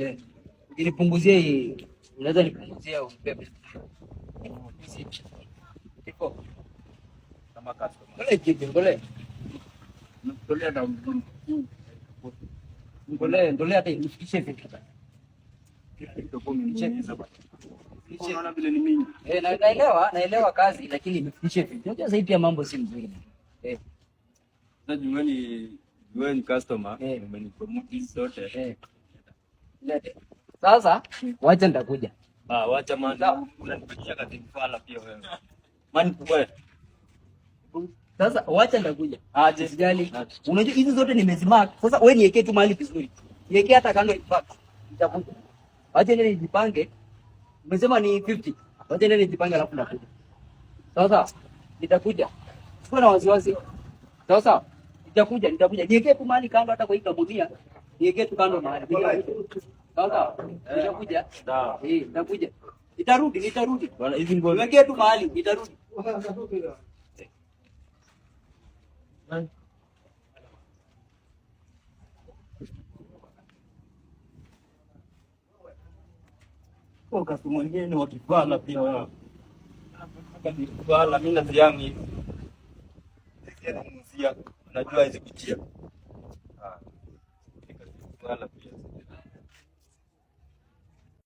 Eh. Ukinipunguzia hii, unaweza nipunguzia ubebe. Iko. Kama customer. Mbole jibi, mbole. Nakutolea na Mbole, ndole hata nifikishe vipi. Unaona vile ni mingi. Eh, naelewa, naelewa kazi lakini nifikishe vipi. Unajua sasa pia mambo si mzuri. Eh. Sasa jueni customer, Eh. umenipromote hizi zote. Eh. Lete. Sasa wacha nitakuja. Ah, wacha man. Sawa. Unanipatia kazi mfala pia wewe. Man kubwa. Sasa wacha nitakuja. Aje. Usijali. Aje. Unajua hizi zote nimezimark. Sasa wewe niwekee tu mahali vizuri. Niwekee hata kando in fact. Nitakuja. Wacha nile nijipange. Umesema ni 50. Wacha nile nijipange alafu nakuja. Sasa nitakuja. Sikuwa na wasiwasi. Sawa sawa. Nitakuja, nitakuja. Niwekee tu mahali kando hata kwa hii kagunia. Niwekee tu kando mahali. Nitakuja. Sawa sawa. Nitakuja. Sawa. Eh, nitakuja. Nitarudi, nitarudi. Bwana, hizi nguo Niwekee tu mahali, nitarudi. Kwa customer mwingine ni wakifala pia wewe. Kifala mimi naziangi hivi. Sisi anamuuzia, unajua hizi kuchia. Ah. Kifala pia.